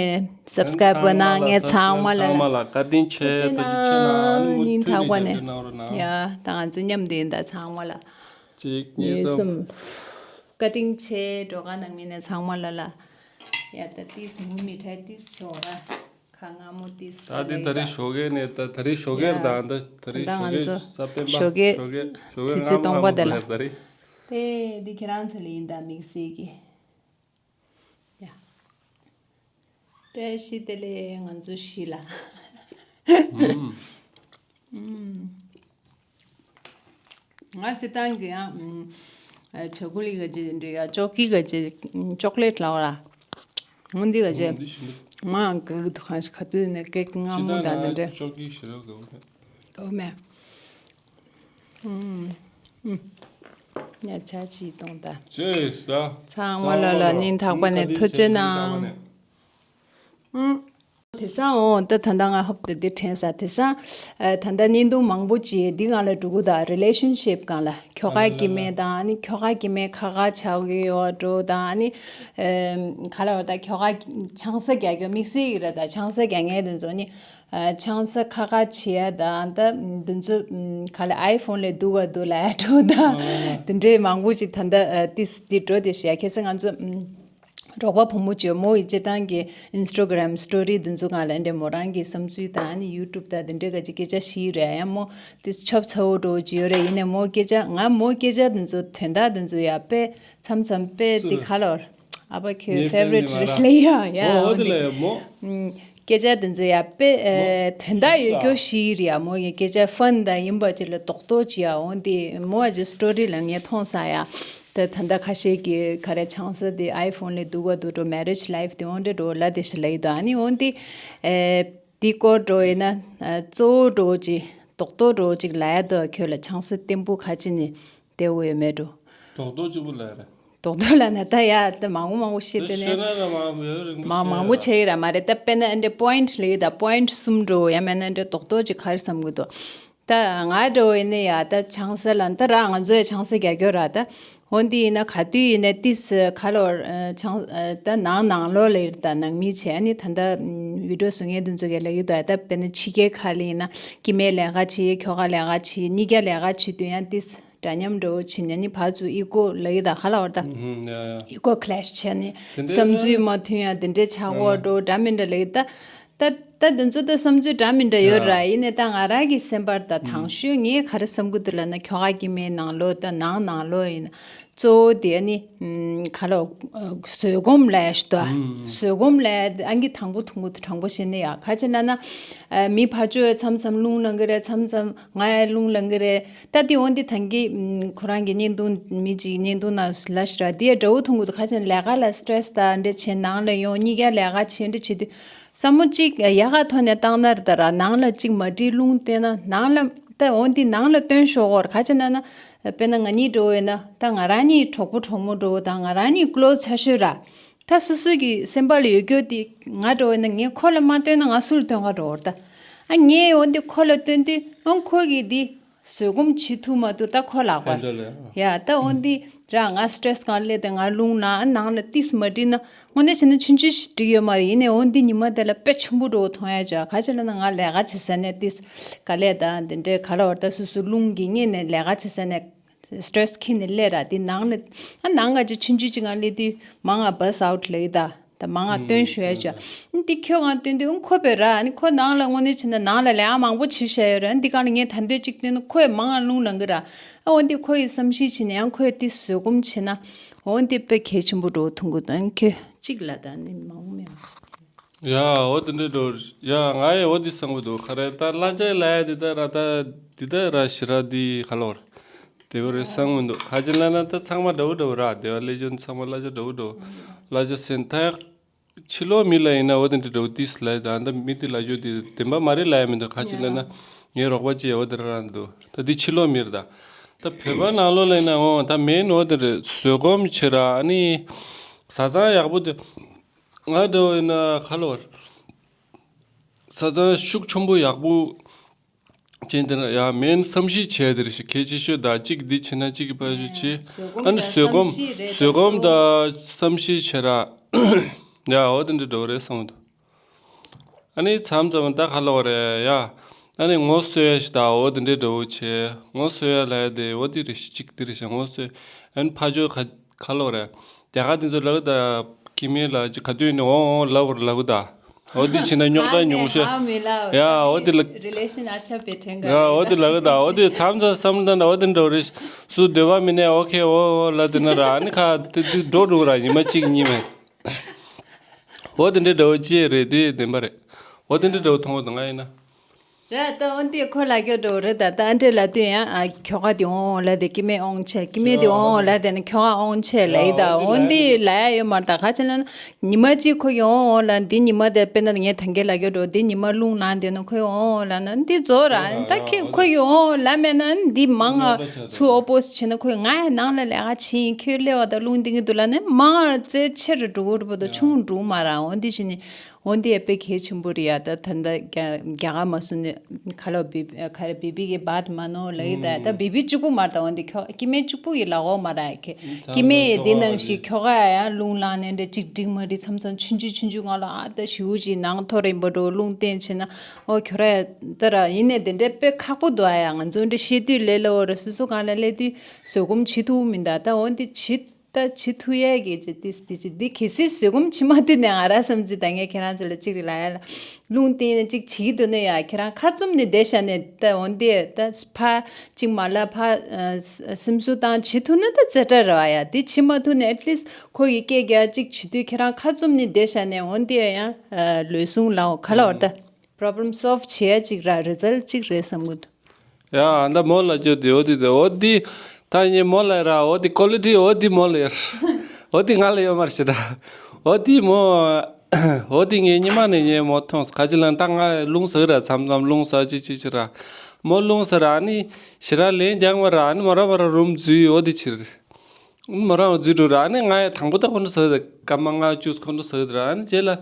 སབ་སི་ཀ་རའིབ་གནང་མཁན་ཚང་མ་ལ་ཚང་མ་ལ་བཀའ་དྲིན་ཆེ། ཐུགས་རྗེ་ཆེ་གནང་། ཨ་ནི་མུ་མཐུད་ནས་རྒྱབ་སྐྱོར་གནང་རོགས་གནང་། ཡ་ད་ང་ཚོ་མཉམ་དུ་ཡིན་ད་ཚང་མ་ལ། གཅིག་གཉིས་གཉིས་གསུམ། གསུམ། བཀའ་དྲིན་ཆེ། སྒྲོལ་དཀར་ནང་མི་ནས་ཚང་མ་ལ་ལ། ཡ་ད་ཏིས་མུ་མི་ཐའི་ཏིས་ཤོག་ར། ཁ་མངར་མོ་ཏིས་ད་འདི་ད་རེས་ཞོགས་ཀས་ནས་ད་ད་རེས་ཞོགས་ཀས་ཡ། ད་ད་ད་རེས་ད་ཞོགས་ང་ཀས་ཚོ་ས་པཎ་པ་ཞོགས་ཀས་ཞོགས་ཀས་ཞོགས་ཀས་དུས་ཚོད་མངར་སྟོང་པ་མངར་དེ་ལ། ཟེར་ད་རེས། དེ་འདི་ཁྱེད་རང་ཚོ་ལ་ཡིན་ད་དམིགས་བསལ་གྱི། ཡ། བཀྲ་ཤིས་བདེ་ལེགས་ང་ཚོ་བཞི་ལ། ཨུམ། ཨུམ། ང་སྤྱིར་བཏང་གི་ཡང་ཨུམ། ཨ་ཆོ་ཀོ་ལི་ག་ཅི་འདྲ་ཡ་ཅོ་ཀི་ག་ཅི་ཅོག་ལེ་ཊི་ལ་བ་ལ། འོ་འདི་ག་ཅི། འོ་འདི་ཞིམ་པོ། མ་གི་དུ་ཁ་ཤི་ཁ་ཏུ་ནས་ཀེག་མངར་མོ་དང་འདི་འདྲ། ཅོ་ཀི་ཞི་རོ་གོ་མེ། གོ་མེ། ཨུམ། ཨུམ། ཉ་ཆ་ཅི་གཏོང་ད། ཅེས་ས། ཚང་མ་ལ་ལ་སྙིང་ཐག་པ་ནས་ཐུགས་རྗེ་གནང་། ཨུམ། དེ་སང་འོང་ད་ད་ལྟ་ང་ཧོབ་ཏེ་འདི་དྲན་ས། དེ་སང་ཨ་ད་ལྟ་བརྙན་ཐུང་མང་པོ་ཅིག་འདི་སྒང་ལ་འགྲོ་གི་ད། རི་ལེ་ཤན་ཤིབ་སྒང་ལ་ཁྱོ་ག་གི་མེད་དང་ཨ་ནི་ཁྱོ་ག་གི་མེད་ཁ་ཁ་ཆགས་ཀྱི་ཡོད་འགྲོ་དང་ཨ་ནི་ཨམ་ག་ལ་བ་ད་ཁྱོ་ག་ཆང་ས་རྒྱག་རྒྱུ་དམིགས་བསལ་གྱི་རེད། ད་ཆང་ས་རྒྱག་མཁན་དེ་ཚོ་ནི་ཨ་ཆང་ས་ཁ་ཁ་བྱེད་ཡ་དང་ད་འདི་ཚོ་ཨམ་ག་ལ་ཨའི་ཕོན་ལས་སྡུག་ག་འདུག་ལ་འགྲོ་དང་དེ་འདྲའི་མང་པོ་ཅིག་ད་ལྟ་ཨ་ཏིས་འདི་འགྲོ་དེ་བཤད་ཁྱེད་ཚོ་ང་ཚོ་ཨམ། འབྲོག་པ་བུ་མོ་ཅིག་མོ་ཡི་སྤྱིར་བཏང་གི་Instagram story་འདི་ཚོ་སྒང་ལ་འདྲེ་མོ་རང་གི་བསམ་ཚུལ་དང་ནི་YouTube་དང་འདི་འདྲའི་ག་ཅིག་སྐད་ཆ་བཤད་རེད་ཡང་མོ་དེ་ཆབ་ཚ་བོ་འགྲོ་ཅིག་ཡོད་རེད། ཡིན་ནའི་མོ་སྐད་ཆ་ང་མོ་སྐད་ཆ་འདི་ཚོ་དོན་དག་འདི་ཚོ་ཡ་དཔེ་མཚམས་མཚམས་དཔེ་འདི་ག་ལོར་ཨ་ཕ་ཁྱོད་ངའི་favorite་friend་རེད་ལ་ཡ་ཡ་ཨོ་འོ་དེ་འདི་ལ་ཡ་མོ། སྐད་ཆ་དེ་ཚོ་ཡ་དཔེ་ཨེ་དོན་དག་ཡོད་རྒྱུ་ཞིག་རེད་ཡ། མོ་ཡི་སྐད་ཆ་fun་དང་ཡིན་པ་ཅིག་ལ་རྡོག་རྡོག་ཅིག་ཡ་འོང་དེ་མོ་ཨ་ཅི་story་ལ་ངས་མཐོང་ས་ཡ། ད་ད་ལྟ་ཁ་ཤས་ཀྱི་ག་རེ་ཆང་ས་དེ་iPhone་ལས་སྡུག་ག་འདུག་འགྲོ་marriage life་དེ་འོང་འདྲ་འགྲོ་ལ་དེ་ཞིག་ལ་ཡི་དོ་ཨ་ནི་འོང་དེ་ཨེ་དེ་སྐོར་འགྲོ་ཡིན་ན་ཨ་གཙོ་བོ་འགྲོ་ཅིག་རྡོག་རྡོག་འགྲོ་ཅིག་ལ་ཡ་དོ་ཁྱོད་ལ་ཆང་ས་བརྟན་པོ་ཁ་ཅིག་ནི་དེ་འོ་ཡོད་མེད་འགྲོ། རྡོག་རྡོག་གཅིག་པུ་ལ་ཡ་རེད། རྡོག་རྡོག་ལ་ན་ད་ཡ་ད་མང་པོ་མང་པོ་བཤད་དེ་ནས་ཤེས་ན་ལ་མང་པོ་ཡོད་རིང་པོ་མང་མང་པོ་བྱས་ཡོད་ར་མ་རེད། ད་དཔེར་ན་ཨ་འདྲེ་point་ལེགས་ད་point་གསུམ་འགྲོ་ཡ་མེད་ན་ཨ་འདྲེ་རྡོག་རྡོག་ཅིག་ག་རེ་བསམ་གི་འདུག་ད་ང་འདྲ་བོ་ཡིན་ན་ཡ་ད་ཆང་ས་ལ་ད་ར་ང་ཚོ་ཡ་ཆང་ས་རྒྱག་རྒྱུ་ར་ད་འོན་ཏེ་ཡིན་ན་ག་དུས་ཡིན་ན་ཏིས་ག་ལོར་ཆང་ད་ནང་ནང་ལོགས་ལ་ཡིན་ད་ནང་མི་བྱས་ཨ་ནི་ད་ད་video་བཟོ་མཁན་དེ་ཚོ་ག་ལ་ཡོད་ད་ད་དཔེར་ན་ཕྱི་རྒྱལ་ཁག་ལ་ཡིན་ན་སྐྱེ་དམན་ལས་ཀ་བྱེད་ཁྱོ་ག་ལས་ཀ་བྱེད་གཉིས་ཀ་ལས་ཀ་བྱེད་དུས་ཡང་ཏིས། འདྲ་མཉམ་འདྲ་བོ་བྱེད་ནས་ནི་ཕར་ཚུར་ཨི་གོ་ལ་ཡི་ད་ག་ལ་བར་ད། ཨུམ་ཡ་ཡ། ཨི་གོ་clash་བྱས་ནས་དེ་འདྲའི་བསམ་ཚུལ་མ་མཐུན་ཡ་དེ་འདྲའི་ཆགས་གོ་འགྲོ་འདྲ་མིན་འདྲ་ལ་ཡི་ད། ད་ད་དེ་ཚོ་ད་བསམ་ཚུལ་འདྲ་མིན་འདྲ་ཡོད་ར་ཡིན་ནས་ད་ང་རང་གི་སེམས་པར་ད་དང་ཤོས་ངས་ག་རེ་བསམ་གི་འདུག་ལབ་ན་ཁྱོ་ག་སྐྱེ་དམན་ནང་ལོགས་ད་ནང་ནང་ལོགས་ཡིན་ན་གཙོ་བོ་དེ་ནི་ག་ལ་བཟོད་སྒོམ་ལ་ཡ་ཞུ་ད་བཟོད་སྒོམ་ལ་ཡ་ཨང་ཀི་དང་པོ་ཐུང་གུ་དྲང་པོ་བཤད་ན་ཡ་ག་ཅི་ན་ན་མི་ཕར་ཕྱོགས་མཚམས་མཚམས་རླུང་ལངས་གི་རེད་མཚམས་མཚམས་ང་ཡ་རླུང་ལངས་གི་རེད། ད་དེ་འོན་ཏེ་ཐང་གི་ཁོ་རང་གི་བརྙན་ཐུང་མི་གཅིག་བརྙན་ཐུང་ནང་ལ་ཞིག་ར་དེ་དགྲ་བོ་ཐུང་གུ་དུ་ཁ་ཆེན་ལས་ཀ་ལ་སི་ཊེ་རེ་སི་དང་འདྲ་བྱེད་ནང་ལ་ཡོང་གཉིས་ཀ་ལས་ཀ་བྱེད་འདྲ་བྱེད་དུས་བསམ་བློ་གཅིག་ཡག་ག་ཐོག་ནས་བཏང་ན་རེད་ད་ར་ནང་ལ་གཅིག་མ་བྲིས་རླུང་བསྟན་ན་ནང་ལ་ད་འོན་ཏེ་ནང་ལ་བཏོན་ཤོག་གོ་ར་ཁ་ཆེན་ན་ན་དཔེར་ན་ང་གཉིས་འགྲོ་བས་ན་ད་ང་རང་གཉིས་གྲོགས་པོ་གྲོགས་མོ་འགྲོ་བ་དང་ང་རང་གཉིས་ཀློ་ཚ་ཤོས་ར་ད་སོ་སོ་གི་སེམས་པ་ལ་ཡོད་རྒྱུ་དེ་ང་འགྲོ་བས་ན་ངས་ཁོ་ལ་མ་བསྟན་ན་ང་སུ་ལ་བསྟན་ག་འགྲོ་བ་ར་ད་ཨ་ངས་འོན་ཏེ་ཁོ་ལ་བསྟན་དུས་ཨང་ཁོ་གིས་འདི། བཟོད་སྒོམ་བྱེད་ཐུབ་མ་ཐུབ་ད་ཁོ་ལག་པར། ཡ་ད་འོན་ཏེ་ར་ང་སི་ཊེ་རེ་སི་གང་སླེབས་ཏེ་ང་རླུང་ན་ནང་ལ་ཏིས་མ་བྲིས་ན་དངོས་གནས་བྱས་ན་ཆུང་ཆུང་ཞིག་འགྲིག་ཡོད་མ་རེད། ཡིན་ནའི་འོན་ཏེ་ཉི་མ་དེ་ལ་དཔེ་ཆེན་པོ་འགྲོ་མཐོང་ཡ་ཅག་ག་ཅི་ལ་ན་ང་ལས་ཀ་བྱེད་ས་ནས་ཏིས་ག་ལས་ད་འདི་འདྲའི་ག་ལ་བར་ད་སུ་སུ་རླུང་གི་ངེས་ནས་ལས་ཀ་བྱེད་ས་ནས་སི་ཊེ་རེ་སི་ཁྱེར་ནས་སླེབས་ར་དེ་ནང་ལ་ཨ་ནང་ང་ཅི་ཆུང་ཆུང་ཅིག་ང་སླེབས་དུས་མང་ང་བྷ་སི་ཨའུ་ཊི་ལ་ཡི་ད། ད་མང་ང་སྟོན་ཞུ་ཡ་ཅོ། འདི་ཁྱོད་ང་སྟོན་དུས་ཁོ་པའི་ར་ནི་ཁོ་ནང་ལ་དངོས་གནས་བྱས་ན་ནང་ལ་ལས་ཨ་མང་པོ་བྱེད་བཞག་ཡོད་ར་འདི་གང་ལ་ངས་ད་འདོད་ཅིག་སྟོན་ན་ཁོས་མང་ང་རླུང་ལངས་གི་ར་ཨ་འོ་འདི་ཁོ་ཡི་བསམ་ཤེས་བྱས་ན་ཡང་ཁོས་དེ་བཟོད་སྒོམ་བྱས་ན་འོ་འདི་དཔེ་གལ་ཆེན་པོ་འགྲོ་ཐུང་གི་དོན་ཁྱོད་གཅིག་ལ་ད་ནི་མང་པོ་མེད། ཡ་འོ་དེ་འདྲའི་འགྲོ་ཡ་ང་ཡི་འོ་འདི་བསམ་གི་འདུག་ག་རེ་ད་གླ་ཆ་ལ་ཡ་འདི་ད་ར་ད་འདི་ད་ར་ཞི་ར་འདི་ག་ལོར། དེ་བ་རེད་བསམ་གི་འདུག་ཁ་ཅིག་ལ་ན་ད་ཚང་མ་འདྲ་བོ་འདྲ་བོ་ར་དེ་བ་ལས་ཀྱོན་ཚང་མ་གླ་ཆ་འདྲ་བོ་འདྲ་བོ་གླ་ཆ་ཟིན་ད་ཕྱི་ལོགས་མི་ལ་ཡིན་ན་འོ་དེ་འདྲ་འདྲ་བོ་ཏིས་ལ་ད་ད་མི་དེ་ལ་ཡོད་དེ་བདེན་པ་མ་རེད་ལ་ཡ་མི་འདུག་ཁ་ཅིག་ལ་ན་ངའི་རོགས་པ་ཅིག་འོ་དེ་ར་ར་འདུག་ད་དེ་ཕྱི་ལོགས་མི་རེད་ད་ད་བོད་པ་ནང་ལོགས་ལ་ཡིན་ན་འོ་ད་མེན་འོ་དེ་རེད་བཟོད་སྒོམ་ཆེ་ར་ཨ་ནི་བཟའ་ཚང་ཡག་པོ་དེ་ང་འདྲ་བོ་ཡིན་ན་ཁ་ལོ་བར་བཟའ་ཚང་ཤུགས་ཆེན་པོ་ཡག་པོ། ཅན་དེ་ན་ཡང་མེན་བསམ་ཤེས་བྱས་དེ་རེད་ཤི་གལ་ཆེ་ཤོས་ད་གཅིག་འདི་བྱེད་ན་གཅིག་གི་ཕ་ཤུ་བྱེད་ཨ་ནི་བཟོད་སྒོམ་བཟོད་སྒོམ་ད་བསམ་ཤེས་བྱེད་ར་ཡ་འོ་དེ་འདྲ་འགྲོ་རེད་བསམ་འདུག་ཨ་ནི་མཚམས་མཚམས་ད་ཁ་ལོ་རེད་ཡ་ཨ་ནི་ངོ་སོ་ཡ་ཤི་ད་འོ་དེ་འདྲ་འགྲོ་བྱེད་ངོ་སོ་ཡ་ལ་ཡ་དེ་འོ་དེ་རེད་ཤི་གཅིག་དེ་རེད་ཤི་ངོ་སོ་ཡ་ཨ་ནི་ཕ་ཇོ་ཁ་ཁ་ལོ་རེད། རྒྱ་གར་དེ་ཚོ་ལབ་ད་ཀི་མེ་ལ་ཅི་ག་དུས་ནི་འོང་འོང་ལབ་བར་ལབ་ད། འོ་དེ་ཕྱིན་ན་རྙོག་དྲ་ཉུང་ཤོས། ཡ་འོ་དེ་ལ། རི་ལེ་ཤན་ཨ་ཆ་པེ་ཕྲེང་ག་ཡ་འོ་དེ་ལབ་ད་འོ་དེ་མཚམས་མཚམས་བསམ་ད་འོ་དེ་འགྲོ་རེ། སུ་འདོད་པ་མི་ནས་ཨོ་ཁེ་འོ་འོ་ལབ་དེ་ན་ར་ཨ་ནི་ཁ་དེ་དེ་འགྲོ་འགྲོ་ར་ཉི་མ་གཅིག་གཉིས་མེད། འོ་དེ་འདྲའི་འདྲ་བོ་ཅི་རེད་དེ་བདེན་པ་རེད། འོ་དེ་འདྲའི་འདྲ་བོ་མཐོང་བ་དང་ང་ཡིན་ན། རེད་ད་འོན་ཏེ་ཁོ་ལ་སྐྱོ་འགྲོ་རེད་ད་ད་ཨ་འདྲེ་ལ་ལྟོས་ཡང་ཨ་ཁྱོ་ག་དེ་འོང་འོང་ལ་དེ་ཀི་མེ་འོང་ཆེ་ཀི་མེ་དེ་འོང་འོང་ལ་དེ་ནི་ཁྱོ་ག་འོང་ཆེ་ལ་ཡི་ད་འོན་ཏེ་ལ་ཡ་ཡོད་མ་རེད་ད་ག་ཅི་ལ་ན་ཉི་མ་གཅིག་ཁོ་ཡི་འོང་འོང་ལ་འདི་ཉི་མ་དེ་དཔེར་ན་ངས་ད་གེ་ལ་སྐྱོ་འགྲོ་འདི་ཉི་མ་རླུང་ལངས་དེ་ནི་ཁོ་ཡི་འོང་འོང་ལ་ན་འདི་རྫོགས་ར་ད་ཁྱེད་ཁོ་ཡི་འོང་འོང་ལ་མེད་ན་འདི་མང་ང་ཚུ་ཨོ་པོ་སི་བྱེད་ན་ཁོ་ཡི་ང་ཡ་ནང་ལ་ལས་ཀ་བྱེད་ཡིན་ཁྱོད་སླེབས་བ་ད་རླུང་འདི་གི་འདུག་ལ་ནི་མང་ང་རྩེ་ཆེ་རུ་འགྲོ་གི་རེད་པ་ད་ཆུང་འགྲོ་མ་ར་འོན་ཏེ་བྱེད་ནི། འོན་ཏེ་དཔེ་གལ་ཆེན་པོ་རེད་ཡ། ད་ད་ལྟ་རྒྱ་རྒྱ་གར་མ་སོང་ནས་ཁ་ལོ་བི་ཁ་རེ་བི་བི་གི་བཱད་མ་ནོ་ལ་ཡི་ད་ད་བི་བི་གཅིག་པུ་མ་རེད་ད། འོན་ཏེ་ཁྱོ་ཀི་མེ་གཅིག་པུ་ཡི་ལ་འོ་མ་ར་ཁེ་ཀི་མེ་ཡི་འདི་ནང་བཞིན་ཁྱོ་ག་ཡ་ཡང་རླུང་ལངས་ནས་འདྲ་གཅིག་འགྲིག་མ་འགྲིག་མཚམས་མཚམས་ཆུང་ཆུང་ཆུང་ཆུང་ང་ལ་ཨ་ད་ཞུ་ཅིག་ནང་ཐོ་རེ་འབོ་འགྲོ་རླུང་བསྟན་བྱེད་ན་ཨོ་ཁྱོ་ར་ཡ་ད་ར་ཡིན་ནས་དེ་འདྲ་དཔེ་ཁག་པོ་འདུག་ཨ་ཡ། ང་ཚོ་འདྲ་བཤད་དུས་ལས་ལ་འོ་ར་སོ་སོ་གང་ལ་སླེབས་དུས་བཟོད་སྒོམ་བྱེད་ཐུབ་མིན་ད། ད་འོན་ཏེ་བྱེད། ད་བྱེད་ཐུབ་ཡས་ཀྱི་ཅི་ཏིས་ཏི་ཅི་འདི་གལ་སྲིད་བཟོད་སྒོམ་བྱེད་མ་ཐུབ་ནས་ང་རང་བསམ་ཚུལ་ད་ངས་ཁྱེད་རང་ཚོ་ལ་གཅིག་རེ་ལབ་ཡ་ལ། རླུང་བསྟན་ནས་གཅིག་བྱེད་ཀྱི་འདུག་ན་ཡ་ཁྱེད་རང་ཁ་བཙུམ་ནས་བསྡད་བཞག་ནས་ད་འོན་ཏེ་ད་ཕ་གཅིག་མ་ལ་ཕ་སེམས་གསོ་བཏང་བྱེད་ཐུབ་ན་ད་རྩེ་གྲ་རེད་བ་ཡ། འདི་བྱེད་མ་ཐུབ་ནས་at least་ཁོ་ཡི་སྐད་རྒྱག་གཅིག་བྱེད་དུས་ཁྱེད་རང་ཁ་བཙུམ་ནས་བསྡད་བཞག་ནས་འོན་ཏེ་ཡང་ལོས་ཟུང་ལའོ་ག་ལ་བར་ད་problem solve་བྱེད་ཡ་གཅིག་ར་result་གཅིག་རེད་བསམ་གི་འདུག་ཡ། ཨ་ད་མོ་ལ་ཅོ་དེ་འོ་དེ་དེ་འོ་དེ་ད་ངས་མོ་ལ་ར་འོ་དེ་quality་འོ་དེ་མོ་ལ་ཡོད། འོ་དེ་ང་ལ་ཡོད་མར་ཞེ་དྲག་འོ་དེ་མོ་འོ་དེ་ངས་ཉི་མ་ནས་ངས་མོ་མཐོང་ཁ་ཅི་ལན་ད་ང་རླུང་ཟ་གི་ར་མཚམས་མཚམས་རླུང་ཟ་ཅི་ཅི་ཅི་ར་མོ་རླུང་ཟ་ར་ཨ་ནི་ཞེ་དྲག་ལན་རྒྱག་མ་ར་ཨ་ནི་མོ་ར་མོ་ར་རུམ་འཛུལ་འོ་དེ་ཕྱིར། མོ་རང་འཛུལ་འགྲོ་ར་ཨ་ནི་ང་ཡ་དང་པོ་ད་ཁོ་ནུ་ཟ་གི་ར་སྐར་མ་ལྔ་བཅུ་ཁོ་ནུ་ཟ་གི་ར་ཨ་ནི་རྗེས་ལ།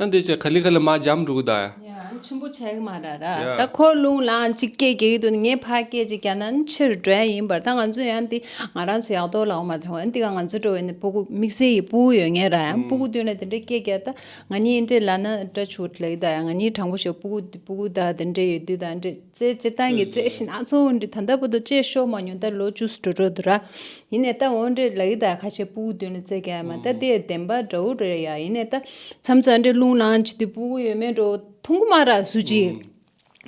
ཨ་འདི་ཅེ་ག་ལི་ག་ལི་མ་འཇམ་འགྲོ་གི་ད་ཡ། ཡ་ཨ་ཆེན་པོ་ཆགས་གི་མ་ར་ར། ཡ། ད་ཁོ་རླུང་ལངས་གཅིག་སྐད་རྒྱག་གི་འདུག་ངས་ཕར་སྐད་ཅིག་རྒྱག་ན་ཨ་ཆེ་རུ་འགྲོ་ཡ་ཡིན་པར་ད་ང་ཚོ་ཡང་འདི་ང་རང་ཚོ་ཡག་ཐོག་ལ་འོང་མ་ཐོང་ཨ་འདི་ག་ང་ཚོ་འགྲོ་བའི་ནི་སྤུ་གུ་དམིགས་བསལ་ཡི་སྤུ་གུ་ཡོད་ངེས་ར་ཡང་སྤུ་གུ་བསྟུན་ན་དེ་འདྲའི་སྐད་རྒྱག་ད་ང་གཉིས་འདྲེ་ལ་ན་འདྲ་ཆུ་ལ་གི་ད་ཡ་ང་གཉིས་དྲང་པོ་ཞིག་སྤུ་གུ་སྤུ་གུ་ད་དེ་འདྲའི་ཡོད་དུས་ད་འདྲེ་རྩེ་སྤྱིར་བཏང་གི་རྩེ་ཞིག་ན་ཚོ་འདྲེ་ད་ལྟ་བར་དུ་རྩེ་ཤོར་མ་མྱོང་ད་ལོ་བཅུ་འགྲོ་འགྲོ་འདུག་ར། ཡིན་ནས་ད་འོ་འདྲེ་ལ་གི་ད་ཁ་ཤས་སྤུ་གུ་བསྟུན་ན་རྩེ་རྒྱག་ཡ་མ་ད་དེ་བདེན་པ་འདྲ་བོ་རེད་ཡ་ཡིན་ནས་ད། མཚམས་མཚམས་འདྲེ་རླུང་ལངས་བྱེད་དུས་སྤུ་གུ་ཡོད་མེད་འགྲོ་མཐོང་གི་མ་ར་སུ་གཅིག་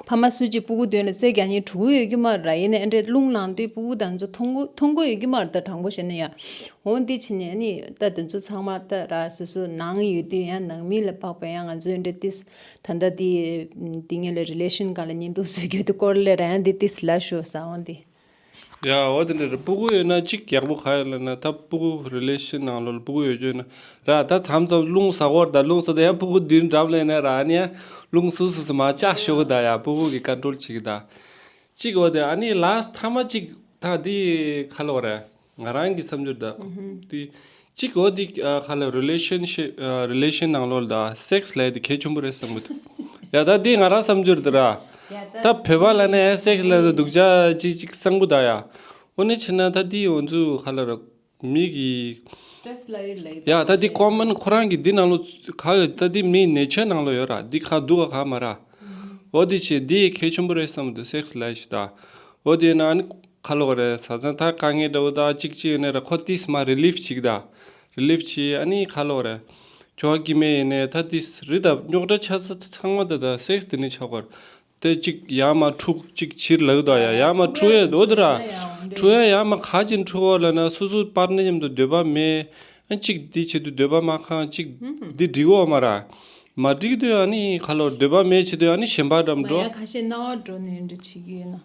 ཕ་མ་སུ་གཅིག་སྤུ་གུ་དོན་ལ་རྩེ་རྒྱག་མཁན་ཕྲུ་གུ་ཡོད་ཀྱི་མ་ར་ཡིན་ནའི་འདྲེ་རླུང་ལངས་དུས་སྤུ་གུ་དང་ཚོ་མཐོང་གི་མཐོང་གི་ཡོད་ཀྱི་མ་ར་ད་དྲང་པོ་བཤད་ན་ཡ། འོ་འདི་ཕྱི་ནས་ནི་ད་དེ་ཚོ་ཚང་མ་ད་ར་སོ་སོ་ནང་ཡོད་དུས་ཡང་ནང་མི་ལ་དཔག་པ་ཡང་ང་ཚོའི་འདྲེ་ཏིས་ད་ལྟ་དེ་དེ་ངེད་ལ་relation་སྒང་ལ་བརྙན་ཐུང་བཟོ་རྒྱུ་དེ་སྐོར་ལས་ར་ཡང་འདི་ཏིས་ལ་ཤོ་ས་འོ་འདི། ཡ་འོ་དེ་འདྲ་རེད། སྤུ་གུ་ཡོད་ན་གཅིག་ཡག་པོ་ག་ཡོད་ལབ་ན་ད་སྤུ་གུ་relation་ནང་ལོགས་ལ་སྤུ་གུ་ཡོད་རྒྱུ་ཡོད་ན་ར་ད་མཚམས་མཚམས་རླུང་ཟ་གོ་ར་ད་རླུང་ཟ་ད་ཡང་སྤུ་གུ་མདུན་འགྲམ་ལ་ཡིན་ན་ར་ཨ་ནི་ཡང་རླུང་སུ་སུ་སུ་མ་ལྕག་ཤོག་གི་ད་ཡ་སྤུ་གུ་གི་control་བྱེད་གི་ད་གཅིག་འོ་དེ་ཨ་ནི་last་ཐ་མ་གཅིག་ད་འདི་ཁ་ལོ་རེད། ང་རང་གི་བསམ་ཚུལ་ད་འདི་གཅིག་འོ་འདི་ཁ་ལོ་relationship relation་ནང་ལོགས་ལ་ད་sex་ལབ་དེ་གལ་ཆེན་པོ་རེད་བསམ་གི་འདུག་ཡ་ད་འདི་ང་རང་བསམ་ཚུལ་ད་ར་ད་བོད་པ་ལ་ནི་sex་ལབ་དེ་སྡུག་ཅག་གཅིག་གཅིག་བསམ་གི་འདུག་ཡ། འོ་ནི་ཕྱིན་ན་ད་འདི་འོ་ཚོ་ཁ་ལོ་ར་མི་གི་Stress་ལ་ཡི་ལ་ཡི་ཡ་ད་འདི་common་ཁོ་རང་གི་འདི་ནང་ལོགས་ག་ད་འདི་མིའི་nature་ནང་ལོགས་ཡོད་ར་འདི་ཁ་སྡུག་ག་ག་མ་ར། འོ་དེ་བྱས་འདི་གལ་ཆེན་པོ་རེད་བསམ་འདུག sex་ལབ་ཤི་ད། འོ་དེ་ན་ནི་ཁ་ལོ་རེད་ས་ཚན་ད་དཀའ་ངལ་འདྲ་བོ་ད་གཅིག་གཅིག་ཡོད་ནས་ར་ཁོ་ཏིས་མ་relief་བྱེད་ད། relief་བྱེད་ཨ་ནི་ཁ་ལོ་རེད། ཁྱོ་ག་སྐྱེ་དམན་ཡིན་ནས་ད་ཏིས་རི་ད་རྙོག་དྲ་ཆགས་ས་ཚང་མ་ད་ད་sex་དེ་ནི་ཆགས་པར། དེ་གཅིག་ཡ་མ་འཁྲུག་གཅིག་ཕྱིར་ལག་ད་ཡ་ཡ་མ་འཁྲུག་ཡ་འོ་དེ་ར། འཁྲུག་ཡ་ཡ་མ་ཁ་ཅིག་འཁྲུག་འོ་ལ་ན་སོ་སོ་partner་མཉམ་དུ་འདོད་པ་མེད། ཨ་གཅིག་འདི་བྱེད་དུ་འདོད་པ་མ་ཁང་གཅིག་འདི་འགྲིག་འོ་མ་ར། མ་འགྲིག་དུས་ཨ་ནི་ཁ་ལོ་འདོད་པ་མེད་བྱེད་དུས་ཨ་ནི་གཞན་པ་འགྲམ་འགྲོ། ཡ་ཁ་ཤས་སྣང་བ་འགྲོ་ནས་འདྲ་བྱེད་ཀྱི་ཡོད་ན།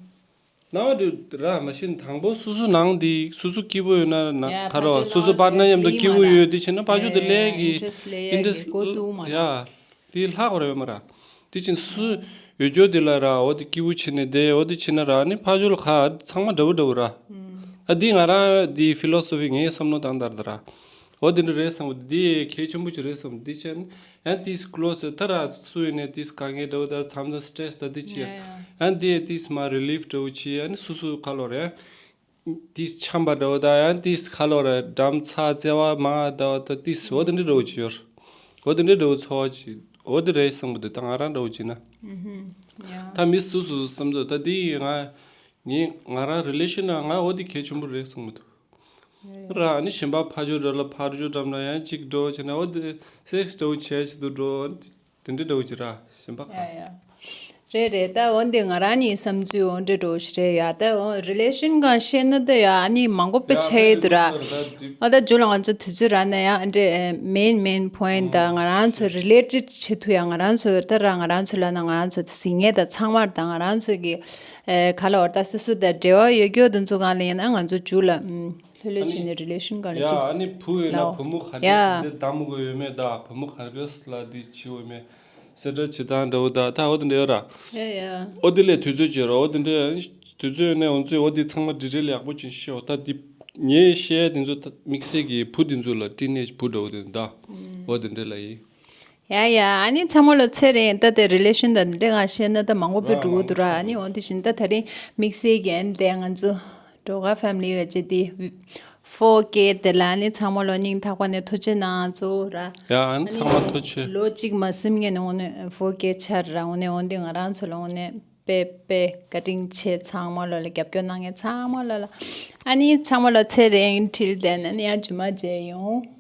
སྣང་བ་འགྲོ་ར་མ་ཤེས་དང་པོ་སོ་སོ་ནང་འདི་སོ་སོ་སྐྱིད་པོ་ཡོད་ན་ན་ཡ་ཁ་ལོ་ཕ་ཆོས་སོ་སོ་ལ་partner་མཉམ་དུ་སྐྱིད་པོ་ཡོད་དེ་བྱེད་ན་ཕ་ཆོས་དེ་ལས་ཀྱི་interest་ལས་ཡ་interest་གི་འགོ་བཙུགས་མ་ར། ཡ། དེ་ལྷག་པར་ཡོད་མ་ར། དེ་ཕྱིན་སུ་ཡོད་རྒྱུ་དེ་ལ་ར་འོ་དེ་སྐྱིད་པོ་བྱེད་ནས་བསྡད་འོ་དེ་བྱེད་ན་ར་ནི་ཕ་ཇོ་ལ་ཁ་ཚང་མ་འདྲ་བོ་འདྲ་བོ་ར། ཨ་འདི་ང་རང་འདི་philosophy་ངའི་བསམ་བློ་བཏང་ལྟར་དུ་ར། འོ་དེ་འདྲ་རེད་བསམ་གི་འདི་གལ་ཆེན་པོ་ཅིག་རེད་བསམ་འདི་བྱས་ནི་ཡང་དེས་close་ད་ར་སུ་ཡིན་ནས་དེས་དཀའ་ངལ་འདྲ་བོ་ད་མཚམས་ད་stress་ད་དེ་བྱེད་ཡ་ཡང་དེ་དེས་མ་relief་འདྲ་བོ་བྱེད་ཡ་ནི་སུ་སུ་ཁ་ལོ་རེད། དེས་འཆམ་པ་འདྲ་བོ་དང་ཡང་དེས་ཁ་ལོ་ར་འགྲམ་ཚ་བརྩེ་བ་མ་ད་བ་ད་དེས་འོ་དེ་འདྲ་འདྲ་བོ་ཅིག་ཡོད། འོ་དེ་འདྲ་འདྲ་བོ་ཚོ་བ་ཅིག་འོ་དེ་རེད་བསམ་གི་འདུག་ད་ང་རང་འདྲ་བོ་ཅིག་ན། ད་མི་སུ་སུ་བསམ་ཚོད་ད་དེ་ང་ངས་ང་རང་relation་ན་ང་འོ་དེ་གལ་ཆེན་པོ་རེད་བསམ་གི་འདུག་ར་ནི་གཞན་པ་ཕ་ཇོ་འདྲ་ལ་ཕར་ཇོ་འགྲམ་ན་ཡང་ཅིག་འགྲོ་བྱས་ན་འོ་དེ་sex་འདྲ་བོ་བྱས་ཆེད་དུ་འགྲོ། དེ་འདྲ་འདྲ་བོ་ཅིག་ར་གཞན་པ་ཡ་ཡ། རེད་རེད་ད་འོན་ཏེ་ང་རང་གཉིས་བསམ་ཚུལ་འོ་འདྲ་འདྲ་བོ་ཞིག་རེད་ཡ། ད་འོ་relation་གང་བཤད་ན་ད་ཡ་ཨ་ནི་མང་པོ་དཔེ་ཆ་ཡི་འདུག་ར། ཨ་ད་ཇོ་ལ་ང་ཚོ་དུས་ཚོད་རག་ན་ཡ་ཨ་འདྲ་main main point་ད་ང་རང་ཚོ་related་བྱེད་ཐུབ་ཡ་ང་རང་ཚོ་ད་ར་ང་རང་ཚོ་ལ་ན་ང་རང་ཚོ་གཟིགས་ངེས་ད་ཚང་མར་ད་ང་རང་ཚོ་གི་ག་ལ་བར་ད་སོ་སོ་ད་འབྲེལ་བ་ཡོད་རྒྱུ་དེ་ཚོ་གང་ལ་ཡིན་ན་ང་ཚོ་ཇོ་ལ་ལྷོད་ལྷོད་བྱས་ནས་relation་གང་ལ་ཡ་ཅིག་ཨ་ནི་བུ་ཡོད་ན་ལའོ་བུ་མོ་ག་འདྲ་ཡ་འདི་འདྲ་གདམ་དགོས་ཡོད་མེད་ད་བུ་མོ་ག་འདྲ་ལ་འདི་བྱེད་འོས་མེད། གསལ་བསྒྲགས་བྱེད་སྟངས་འདྲ་བོ་དང་ད་འོ་དེ་འདྲ་ཡོད་ར། ཡ་ཡ། འོ་དེ་ལས་དུས་ཚོད་བྱེད་ར་འོ་དེ་འདྲ་དུས་ཚོད་ཡོད་ནས་འོ་ཚོས་འོ་དེ་ཚང་མ་detail་ཡག་པོ་ཅིག་ཤེས་འོ་ད་དེ་ངས་བཤད་ཡ་དེ་ཚོ་ད་དམིགས་བསལ་གྱི་བུ་དེ་ཚོ་ལ་teenage་བུ་འདྲ་བོ་དེ་ད་འོ་དེ་འདྲ་ལ་ཡིན། ཡ་ཡ་ཨ་ནི་ཚང་མ་ལ་ཚེ་རིང་ད་དེ་relation་ད་འདི་འདྲ་ང་བཤད་ན་ད་མང་པོ་དཔེ་འགྲོ་གི་འདུག་ར། ཨ་ནི་འོ་དེ་བཞིན་ད་ད་རིང་དམིགས་བསལ་གྱི་ཨ་ནི་དེ་ང་ཚོ་འགྲོ་ག་family་ཡོད་ཅེ་དེ། four K་དེ་ལ་ནི་ཚང་མ་ལོ་སྙིང་ཐག་པ་ནས་ཐུགས་རྗེ་གནང་གཙོ་བོ་ར། ཡ་ཨ་ནི་ཚང་མ་ཐུགས་རྗེ། ལོ་གཅིག་མ་ཟིན་ངེས་ནས་འོ་ནས་four K་ཆར་ར་འོ་ནས་འོ་འདི་ང་རང་ཚོ་ལ་འོ་ནས་ པེ་པེ། བཀའ་དྲིན་ཆེ། ཚང་མ་ལོ་ལ་རྒྱབ་སྐྱོར་གནང་མཁན་ཚང་མ་ལོ་ལ། ཨ་ནི་ཚང་མ་ལོ་ཚེ་རིང་འཕྲིན་ལྡན། ཨ་ནི་ཡང་རྗེས་མ་མཇལ་ཡོང་།